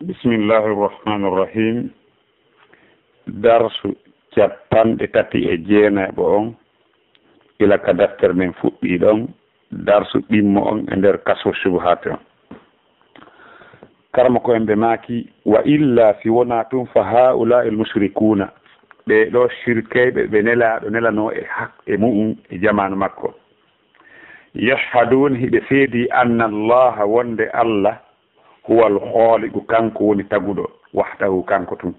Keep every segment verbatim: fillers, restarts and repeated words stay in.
Bismillahi irrahmani irrahim. Darsu capanɗe tati e jeenaɓo on, ila ka deftere men fuɗɗi ɗon, darsu ɗimmo on e nder kasfu shubuhaati on. Karma ko en ɓe maaki, wa illa, si wonaa tun, fa haa'ulaa'i al-mushrikuuna, ɓee ɗoo shirkayɓe ɓe Nelaaɗo nelanoo e hak-, e mu'un e jamaanu makko. Yashhaduuna, hiɓe seedii, anna Allaha, wonde Allah, huwa al-khaaliqu, kanko woni taguɗo, wahdahu, kanko tun.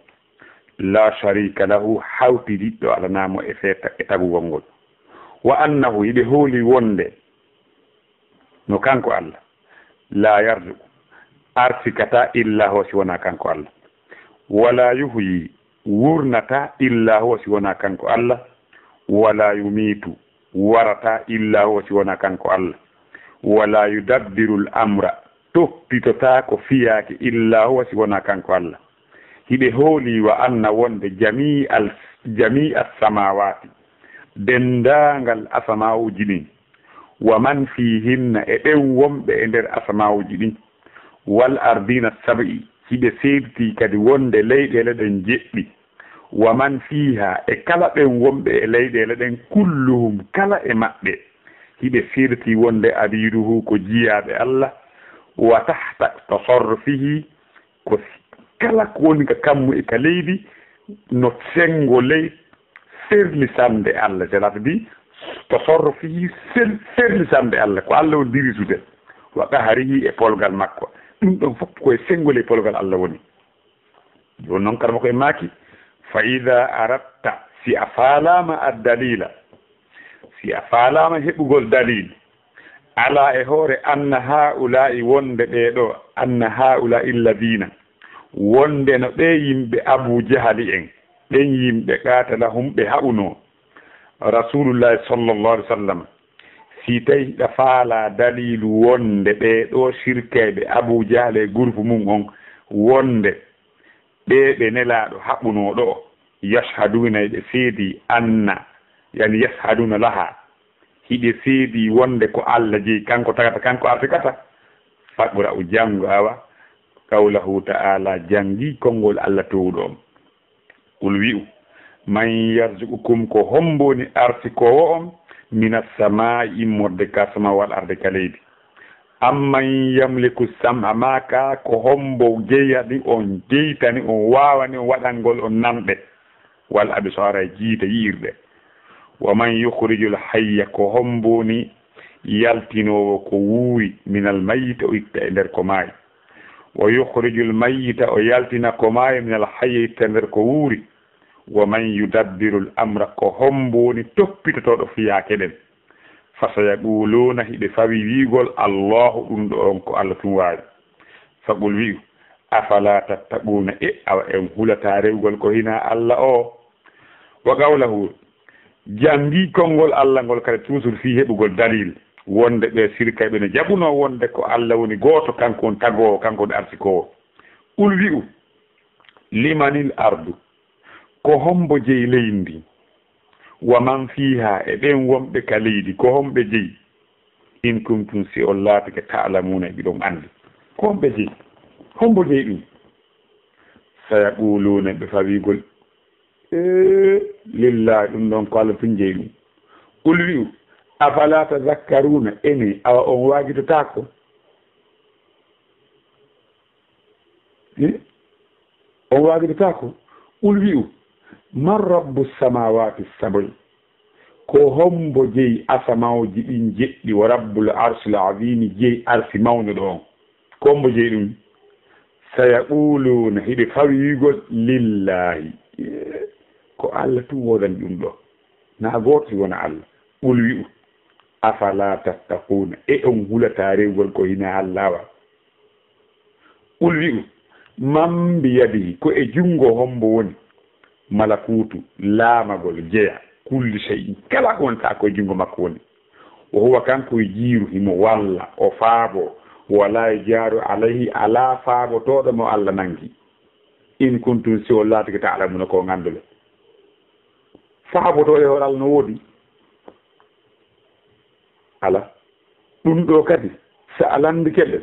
Laa shariika lahu, hawtidiɗɗo alanaa mo e fee ta-, e tagugol ngol. Wa annahu, hiɓe hooli wonde, no kanko Allah, laa yarzuqu, arsikataa, illaa huwa, si wonaa kanko Allah. Walaa yuhyi, wurnataa, illaa huwa, si wonaa kanko Allah. Walaa yumiitu, warataa, illaa huwa, si wonaa kanko Allah. Walaa yudabbirul amra, toppitotaako fiyaake, illaa huwa, si wonaa kanko Allah. Hiɓe hooli wa anna wonde jamii al-, jamii as-samaawaati, denndaangal asamaawuuji ɗin, wa man fiihinna, e ɓen wonɓe e nder asamaawuuji ɗin, wal ardiina sab'i, hiɓe seedtii kadi wonde leyɗeele ɗen jeɗɗi, wa man fiihaa, e kala ɓen wonɓe e leyɗeele ɗen, kulluhum, kala e maɓɓe, hiɓe seedtii wonde abiiduhu ko jiyaaɓe Allah, wa tahta tasarrufihi, ko kala ko woni ka kammu e ka leydi, no senngo ley serlisande Allah. Cela veut dire, tasarrufihi, sel-, serlisande Allah, ko Allah woni dirisude, wa qahrihi, e polgal makko. Ɗum ɗon fof ko e senngo ley polgal Allah woni. Jooni noon, karma ko e maaki, fa idaa aradta, si a faalaama ad-daliila, si a faalaama heɓugol dalil, alaa, e hoore, anna haa'ulaa'i, wonde ɓee ɗoo, anna haa'ulaa'i alladiina, wonde no ɓee yimɓe Abuu Jahali en, ɓen yimɓe, qaatalahum, ɓe haɓunoo Rasuulullaahi sallallaahu alayhi wa sallam, si tawii hiɗa faalaa daliilu wonde ɓee ɗoo shirkayɓe Abuu Jahali e groupe mum on, wonde ɓee ɓe Nelaaɗo haɓunoo ɗoo, yashhaduuna, hiɓe seedii, anna, yani yashhaduuna lahaa, hiɓe seedii wonde ko Allah jeyi, kanko tagata, kanko arsikata. Faqra'u, janngo, awa, qawlahu ta'aalaa, janngii konngol Allah toowuɗo on. Qul, wi'u, man yarzuqukum, ko hommbo woni arsikoowo on, minas samaa'i, immorde ka samaa, wal ardi, ka leydi. Amman yamliku sam'a, maa ka ko hommbo jeyani on, jeytani on, waawani on waɗangol on nanɗe, wal absaara, e jiite yi'irɗe. Wa man yukhrijul hayya, ko hommbo woni yaltinoowo ko wuuri, minal mayyiti, o itta e nder ko maayi. Wa yukhrijul mayyita, o yaltina ko maayi, minal hayyi, itta e nder ko wuuri. Wa man yudabbirul amra, ko hommbo woni toppitotooɗo fiyaake ɗen? Fa sayaquluuna, hiɓe fawi wi'ugol, Allaahu, ɗum ɗo on ko Allah tun waawi. Faqul, wi'u, afalaa tattaquuna, e awa en hulataa rewugol ko hinaa Allah o? Wa qawlahu, janngii konngol Allah ngol kadi, toujours fii heɓugol dalil, wonde ɓee sirkayɓe no jaɓunoo wonde ko Allah woni gooto, kanko woni tagoowo, kanko woni arsikoowo. Qul, wi'u, limanil ardu, ko hommbo jeyi leydi ndin? Wa man fiihaa, e ɓen wonɓe ka leydi, ko homɓe jeyi? In kuntum, si on laatike, ta'lamuuna, hiɗon anndi. Ko homɓe jeyi? Hommbo jeyi ɗum? Sayaquluuna, ɓe fawigol, ee, lillaahi, ɗum ɗon ko Allah tun jeyi ɗum. Qul, wi'u, afalaa tazakkaruuna, ene, awa on waagitotaako? Hmm? On waagitotaako? Qul, wi'u, man rabbu samaawaati sab'i? Ko hommbo jeyi asamaaji ɗin jeɗɗi, wa rabbul arshil aziimi, jeyi arsi mawnuɗo on? Ko hommbo jeyi ɗum? Sayaquluuna, hiɓe fawi wi'ugol, lillaahi. Ko Allah tun woodani ɗum ɗo. Na gooto si wona Allah. Qul, wi'u, afalaa tattaquuna? E on hulataa rewugol ko hinaa Allah wa? Qul, wi'u, man biyadihi, ko e junngo hommbo woni malakuutu, laamagol, jeya, kulli shay'in, kala ko woni, taa ko e junngo makko woni. Wa huwa, kanko, yujiiru, himo walla, o faabo, wa laa yujaaru alayhi, alaa faabotooɗo mo Allah nangi. In kuntum, si on laatike, ta'lamuuna, ko on anndule. Faabotooɗo e hoore Allah no woodi? Alaa. Ɗum ɗoo kadi, so a lanndike ɓe,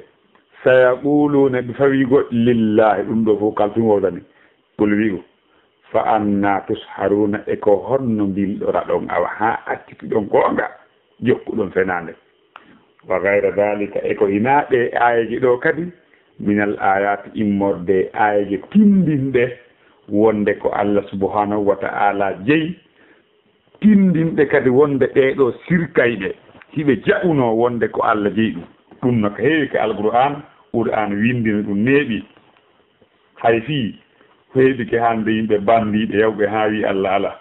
Sayaquluuna, ɓe fawi goɗɗo, lillahi, ɗum ɗo fof kaltun wowdani. Qul wi'u, fa anna tusharuna, e ko honno mbilɗoraɗon awa haa accituɗon goonga, jokkuɗon fenaande? Wa gayra dalika, e ko hinaa ɗe aayeeje ɗo kadi, minal ayati, immorde e aayeeje tindinɗe wonde ko Allah subhanahu wa ta'ala jeyi, tindinɗe kadi wonde ɓee ɗo sirkayɓe hiɓe jaɓunoo wonde ko Allah jeyi ɗum. Ɗum no ko heewi ka Alqur'aan, Qur'aan winndino ɗum neeɓi. Hay fii heɓike hannde yimɓe banndiiɓe yawɓe haa wi'i Allah alaa.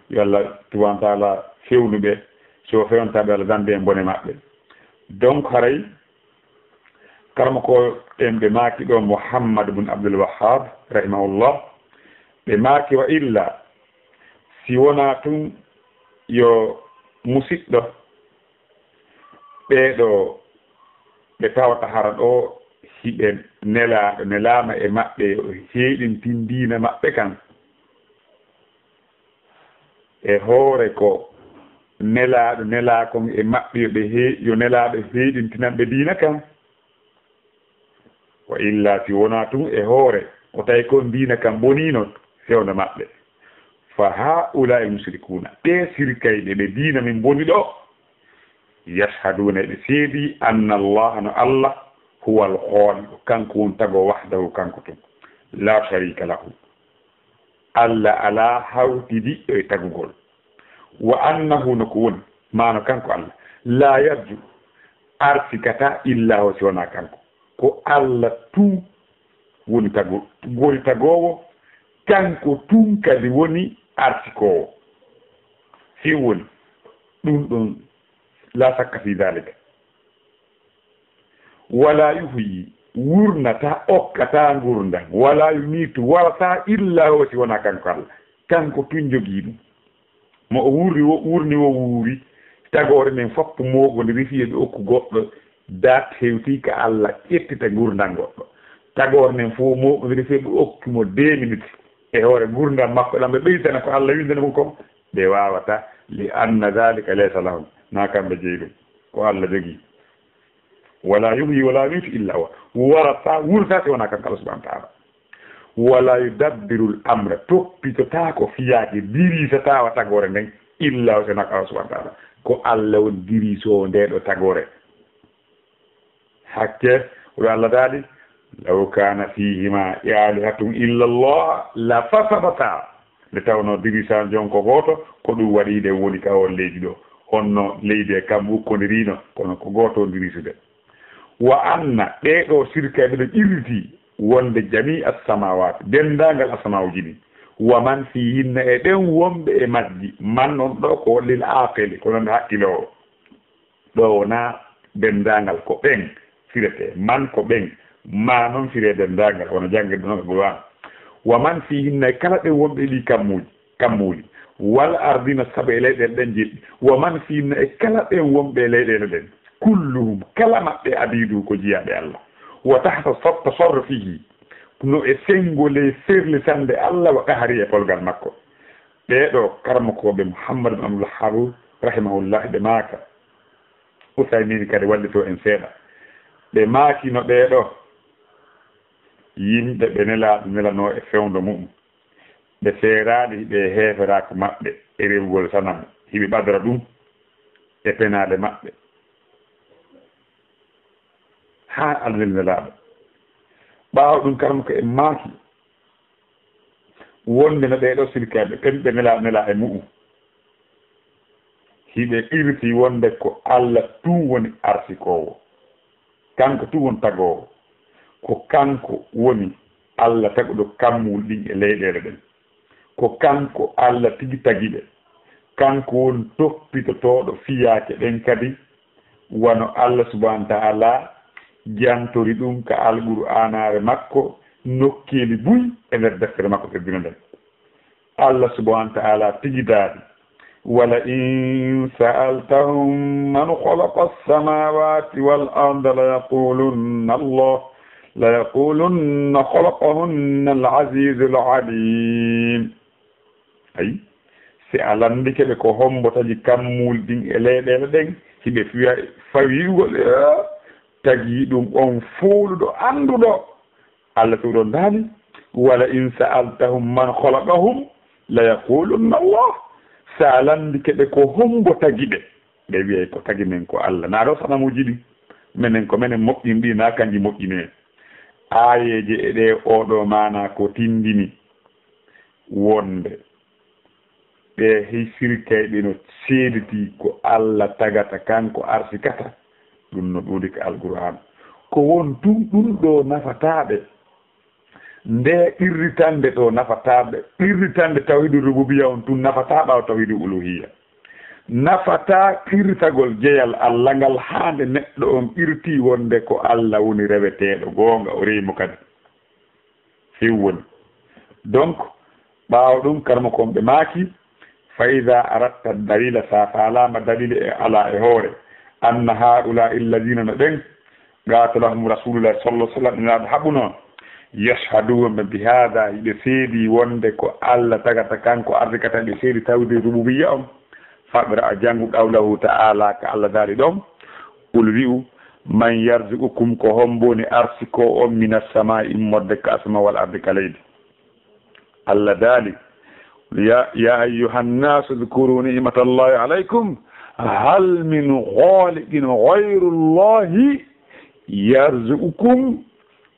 Yo Allah subhanahu wa ta'ala fewnu ɓe, so o fewntaa ɓe, Allah dande en bone maɓɓe. Donc haray karamoko en ɓe maaki ɗo, Muhammad bin Abdul Wahhab rahimahullah, ɓe maaki wa illa si wonaa tun yo musiɗɗo ɓee ɗo ɓe tawata hara ɗo hiɓe nelaaɗo nelaama e maɓɓe yo heeɗintin diina maɓɓe kan. E hoore ko nelaaɗo nelaa kon e maɓɓe yo ɓe hee-, yo nelaaɗo heeɗintinan ɓe diina kan. Wa illa si wonaa tun e hoore ko tawi kon diina kan boniino fewndo maɓɓe. Fa haa'ulaa'i mushrikuuna, ɓee sirkayɓe ɓe diina min boni ɗo, yashhaduuna, ɓe seedi, anna Allaha, no Allah, huwal khaaliqu, kanko woni tagoowo, wahdahu, kanko tun, laa shariika lahu, Allah alaa hawtidiɗɗo e tagugol. Wa annahu, no ko woni, maana kanko Allah, laa yarju, arsikataa, illa huwa, si wonaa kanko. Ko Allah tun woni tago-, woni tagoowo, kanko tun kadi woni arsikoowo. Si woni ɗum ɗon, laa shakka fi dalika. Wala yuhyi, wurnataa, okkataa ngurndan, wala yumiitu, warataa, illa huwa, si wonaa kanko Allah. Kanko tun jogii ɗum. Mo o wurri wo, wurni wo wuuri, tagoore nden fof mooɓondiri fii yo ɓe okku goɗɗo dat hewtii ka Allah ƴettita ngurndan goɗɗo. Tagoore nden fof mooɓondiri fii yo ɓe okki mo deux minutes. E hoore ngurndan makko ɗan ɓe ɓeydana ko Allah windani mo kon, ɓe waawataa, li anna dalika laysa lahum, na kamɓe jeyi ɗum, ko Allah jogii. Wala yuhyi wala yumiitu illa huwa. Warataa, wurtataa si wonaa kanko Allah subhanahu wa ta'ala. Wala yudabbirul amra, toppitotaako fiyaake, diriisataa wa tagoore nden, illa huwa, si wonaa Allah subhanahu wa ta'ala. Ko Allah woni diriisoowo ndee ɗoo tagoore. Hakke, wuro Allah daali, law kaana fiihima aalihatun illa Allah la fasadata. Nde tawnoo diriisaanjo on ko gooto, ko ɗum waɗi ɗen woni ka on leydi ɗoo. Honno leydi e kammu ukkondirino, kono ko gooto on diriisude. Wa anna, ɓee ɗoo sirkayɓe ɓe ɓe qirritii wonde jamii as-samaawaati, denndaangal asamawuuji ɗin, wa man fiihinna, e ɓen wonɓe e majji, man on ɗoo ko lil aaqili, ko non hakkiloowo. Ɗoo wonaa denndaangal, ko ɓen firetee, man ko ɓen, maa non firee denndaangal, wano janngirɗen non e Qur'aan. Wa man fiihinna, e kala ɓen wonɓe e ɗii kammuuji, kammuuli, wal ardina, sabu e leyɗeele ɗen jeɗɗi, wa man fiihinna, e kala ɓen wonɓe e leyɗeele ɗen, kulluhum, kala maɓɓe, abiiduhu, ko jiyaaɓe Allah, wa tahta tasarrufihi, no e senngo ley ferlisannde Allah, wa qahrihi, e polgal makko. Ɓee ɗoo karamokooɓe Muhammad bin Abdul Wahhab rahimahullah, ɓe maaka, Usaymin kadi wallitoo en seeɗa, ɓe maaki no ɓee ɗoo yimɓe ɓe nelaaɗo nelanoo e fewndo mu'um, ɓe seeraali hiɓe e heeferaaku maɓɓe e rewugol sanamu, hiɓe ɓadora ɗum e penaale maɓɓe haa Allah neli nelaaɗo. Ɓaawo ɗum, karamoko en maaki wonde no ɓee ɗoo sirkayɓe ɓen ɓe nelaa, nelaa e mu'um, hiɓe qirti wonde ko Allah tun woni arsikoowo, kanko tun woni tagoowo, ko kanko woni Allah taguɗo kammuuli ɗin e leyɗeele ɗen, ko kanko Allah tigi tagi ɓe, kanko woni toppitotooɗo fiyaake ɗen kadi, wano Allah subhanahu wa ta'ala jantori ɗum ka Alqur'aanaare makko nokkeeli buy e nder deftere makko teddunde nden. Allah subhanahu wa ta'ala tigi daali, wala in sa'altahum man khalaqa as-samawati wal arda la yaqulunna Allah, la yaqulunna khalaqahunna al-azizul alim. Ayi, si a lanndike ɓe ko hombo tagi kammuuli ɗin e leyɗeele ɗen, hiɓe fiya, fawi wi'ugol, "Eh, Tagi ɗum on fooluɗo annduɗo. Allah suuɗo ndaali, "Wala in sa'altahum man khalaqahum la yaqulunna Allah." Sa lanndike ɓe ko hombo tagi ɓe, ɓe wi'ay ko tagi men ko Allah. Na ɗo sanamuuji ɗi, menen ko menen moƴƴini ɗi, na kanji moƴƴini en. Aayeeje e ɗe oɗo maana ko tindini wonde ɓe hey sirkayɓe no seediti ko Allah tagata, kanko arsikata, ɗum no ɗuuɗi ka Alqur'aan. Ko won tun ɗum ɗo nafataaɓe. Nde qirritande ɗo nafataaɓe, qirritande tawhidu rububiyya on tun nafataa ɓaawo tawhidu uluhiyya. Nafataa qirritagol jeyal Allah ngal haa nde neɗɗo on qirti wonde ko Allah woni reweteeɗo goonga, o rewi mo kadi. Few woni. Donc, ɓaawo ɗum, karmo kon ɓe maaki, "Fa idha aratta dalila", sa faalaama dalila e ala e hoore, "anna haula alladhina", no ɓen, "qatalahum rasulullah sallallahu alaihi wasallam", ina haɓuno, "yashhaduna bi hadha", hiɓe seedi wonde ko Allah tagata kanko, ardikata, ɓe seedi tawde rububiyya on. Faqra, a janngu qawlahu ta'ala, ka Allah daali ɗon, "Qul", wi'u, "man yarzuqukum", ko hombo woni arsiko on, "minas samaa'i", immorde ka asama, "wal ardi", ka leydi. Allah daali, "Ya, ya ayyuhan nasu dhkuru ni'matallahi alaykum, hal min khaliqin ghayrullahi yarzuqukum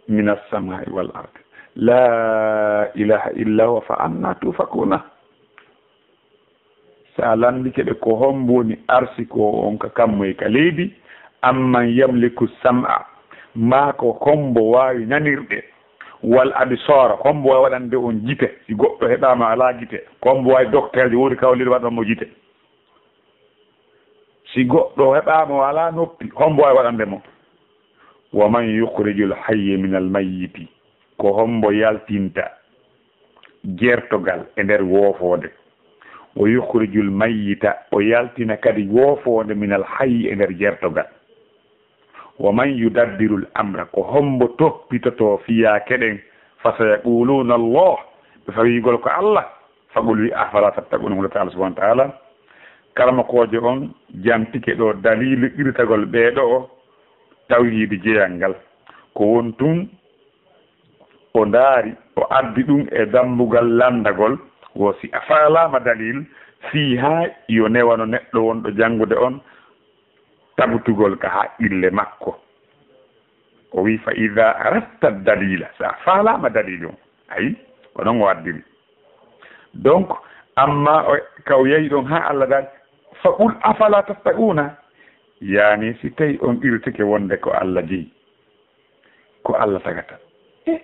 minas samaa'i wal ardi. La ilaha illa huwa, fa anna tufakuna." Sa lanndike ɓe ko hombo woni arsiko on ka kammu e ka leydi, "amman yamliku sam'a", maa ko hombo waawi nanirɗe, "wal absara", hombo waawi waɗande on jite, si goɗɗo heɓaama alaa jite, ko hombo waawi dokterjo woodi kawliri waɗan mo jite. Si goɗɗo heɓaama o alaa noppi, hombo waawi waɗande mo? "Wa man yukhrijul hayya minal mayyiti", ko hombo yaltinta jertogal e nder woofoonde? "Wa yukhrijul mayyita", o yaltina kadi woofoonde, "minal hayyi", e nder jertogal. "Wa man yudabbirul amra", ko hombo toppitoto fiyaake ɗen? "Fa sayaquluna Allah", ɓe fawigol ko Allah. Faqul, wi, "afala tattaquna", hulataa Allah subhanahu wa ta'ala. Karamokoojo on jantike ɗo daliilu qirtagol ɓee ɗo o tawhiidi jeyal ngal. Ko won tun o ndaari, o addi ɗum e dambugal lanndagol, wo si a faalaama dalil, fii haa yo newano neɗɗo wonɗo janngude on tabutugol ka haqqille makko. O wi, "Fa idha aratta dalila", sa faalaama dalil on, ayi, ko ɗon o addiri. Donc, amma o, ka o yahi ɗon haa Allah daali, "Fa qul afala tattaquna", yani si tawi on qirtike wonde ko Allah jeyi, ko Allah tagata. E,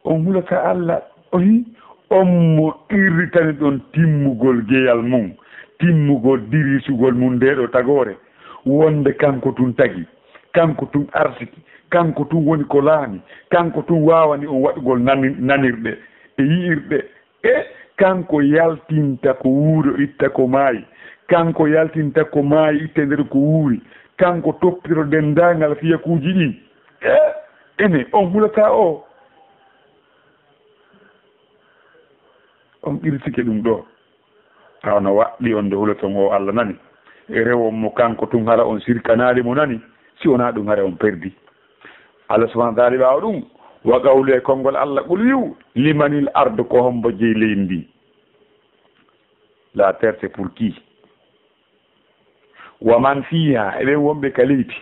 on hulata Allah, o hi, on mo qirritani ɗon timmugol geyal mum, timmugol dirisugol mum nde ɗo tagoore, wonde kanko tun tagi, kanko tun arsiki, kanko tun woni ko laami, kanko tun waawani on waɗugol nani-, nanirɗe e yi'irɗe. E kanko yaltinta ko wuuri, o itta ko maayi. Kanko yaltinta ko maayi, itta nder ko wuuri. Kanko toppito denndaangal fiyakuuji ɗin. E ene, on hulataa o? On qirtike ɗum ɗo. Tawa no waɗɗi on nde hulaton o Allah nani. E rewon mo kanko tun hara on sirkanaali mo nani. Si wonaa ɗum hara on perdi. Allah subhanahu wa ta'ala ɓaawo ɗum, wa qawlu e konngol Allah, "Qul" wi'u, "limanil ardu", ko hombo jeyi leydi ndi? La terre, c'est pour qui? "Wa man fiha", e ɓen wonɓe ka leydi,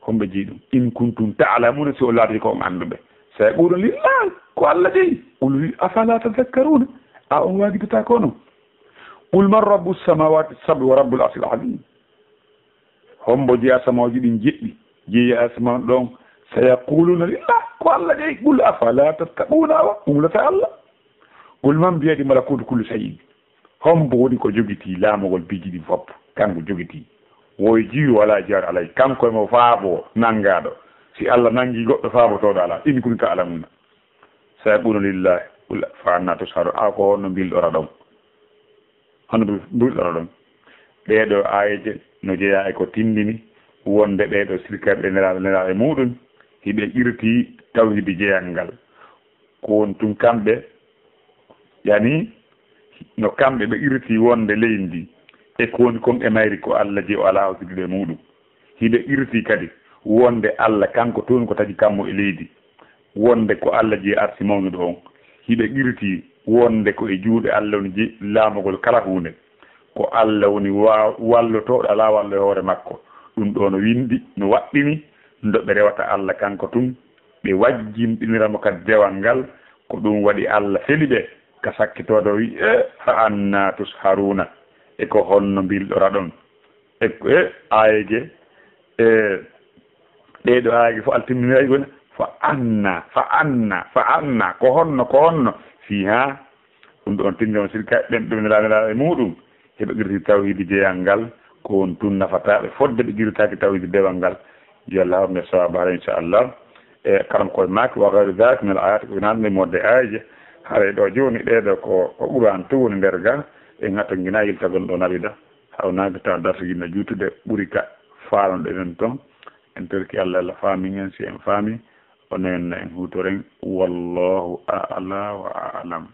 homɓe jeyi ɗum? "In kuntum ta'lamuna", si on laatike ko on annduɓe. "Sayaquluna lillahi", ko Allah jeyi. "Qul" wi'u, "afala tadhakkaruna", a on waagidata ko non? "Qul man rabbus samawati sab'i wa rabbul arshil azim." Hombo jeyi asamaaji ɗin jeɗɗi, jeyi asamaan ɗon? "Sayaquluna lillah", ko Allah jeyi. "Qul afala tattaquna", wa umlata Allah. "Qul man biyadi malakutu kulli shay'in", hombo woni ko jogitii laamugol piiji ɗin fof? Kanko jogitii. Wo e jiiru wala jiyaru alay. Kanko e mo faabo nangaaɗo. Si Allah nangi goɗɗo, faabotooɗo alaa. "In kuntum ta'lamuna." "Sayaquluna lillahi." "Qul fa anna tusharun." A ko honno mbilɗora ɗon? Hono mbi-, mbiɗo ɗon, ɗee ɗoo aayeeje no jeyaa e ko tindini wonde ɓee ɗoo sirkayɓe nelaaɗo, nelaaɗo e muuɗum, hiɓe qirtii tawhiidi jeyal ngal. Ko woni tun kamɓe, yani, no kamɓe ɓe qirtii wonde leydi ndi, e ko woni kon e mayri ko Alla jeyi, o alaa hawtidude e muuɗum. Hiɓe qirtii kadi wonde Alla kanko tun ko tagi kammu e leydi, wonde ko Alla jeyi arsi mawnuɗo on. Hiɓe qirtii wonde ko e juuɗe Alla woni je-, laamagol kala huunde. Ko Alla woni wa-, wallotooɗo, alaa wallo e hoore makko. Ɗum ɗoo no winndi, no waɗɗini, ndo ɓe rewata Alla kanko tun, ɓe wajjinɗinira mo kadi dewal ngal. Ko ɗum waɗi Alla feli ɓe ka sakkitooɗo, o wi'i, "E, fa anna tusharuna?" E ko honno mbilɗoraɗon? E ko, e aayeeje, e ɗee ɗoo aayeeje fof Alla timminiray woni, "Fa anna, fa anna, fa anna?" Ko honno, ko honno? Fii haa ɗum ɗoon tinndino sirka ɓen ɓe mi laamiraɗo e muuɗum, heɓe qirti tawhiidi jeyal ngal, ko on tun nafataaɓe fodde ɓe qirtaaki tawhiidi dewal ngal. Yo Allah hokkam sawaaba hara, inchallah. E karam koye maaki, wa gayru dalik min al ayat, ko naatnde modde aayeeje. Haray ɗoo jooni ɗee ɗoo ko, ko Qur'an tun woni nder ga, en hattonginaa yiltagol ɗoo naɓida. Hawnaaki tawa darsuuji no juutude ɓuri ka faalnoɗen en ton. En torki Allah, Allah faamin en, si en faami, o newna en, huutoren. Wallahu a'la wa a'lam.